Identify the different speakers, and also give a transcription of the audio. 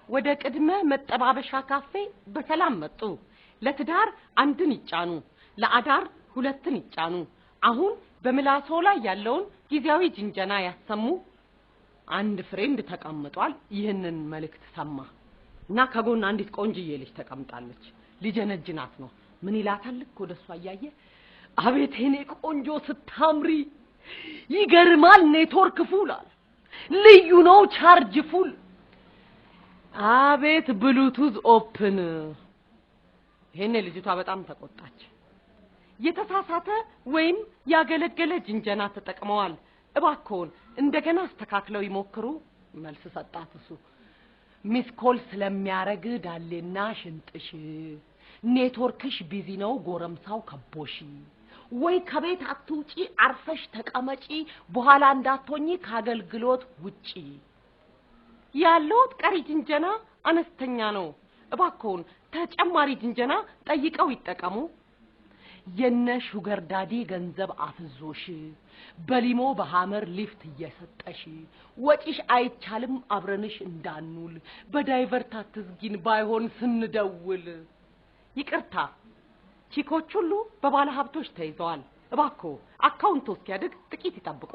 Speaker 1: ወደ ቅድመ መጠባበሻ ካፌ በሰላም መጡ። ለትዳር አንድን ይጫኑ፣ ለአዳር ሁለትን ይጫኑ። አሁን በምላሶ ላይ ያለውን ጊዜያዊ ጅንጀና ያሰሙ። አንድ friend ተቀምጧል። ይህንን መልእክት ሰማ እና ከጎን አንዲት ቆንጅዬ ልጅ ተቀምጣለች። ሊጀነጅናት ነው። ምን ይላታል? ልክ ወደ እሷ እያየ፣ "አቤት የኔ ቆንጆ ስታምሪ፣ ይገርማል። Network full አለ፣ ልዩ ነው charge full፣ አቤት Bluetooth open።" ይሄኔ ልጅቷ በጣም ተቆጣች። "የተሳሳተ ወይም ያገለገለ ጅንጀና ተጠቅመዋል። እባክዎን እንደገና አስተካክለው ይሞክሩ።" መልስ ሰጣት እሱ። "Missed call ስለሚያረግ ዳሌና ሽንጥሽ፣ network ሽ busy ነው፣ ጎረምሳው ከቦሽ፣ ወይ ከቤት አትውጪ፣ አርፈሽ ተቀመጪ፣ በኋላ እንዳትሆኚ ከአገልግሎት ውጪ። ያለዎት ቀሪ ጅንጀና አነስተኛ ነው። እባክዎን ተጨማሪ ጅንጀና ጠይቀው ይጠቀሙ። የነ sugar daddy ገንዘብ አፍዞሽ፣ በ limo በ Hummer lift እየሰጠሽ፣ ወጪሽ አይቻልም አብረንሽ እንዳንውል፣ በ divert አትዝጊን ባይሆን ስንደውል። ይቅርታ፣ chick ኦች ሁሉ በባለ ሀብቶች ተይዘዋል። እባክዎ account ኦ እስኪያድግ ጥቂት ይጠብቁ።"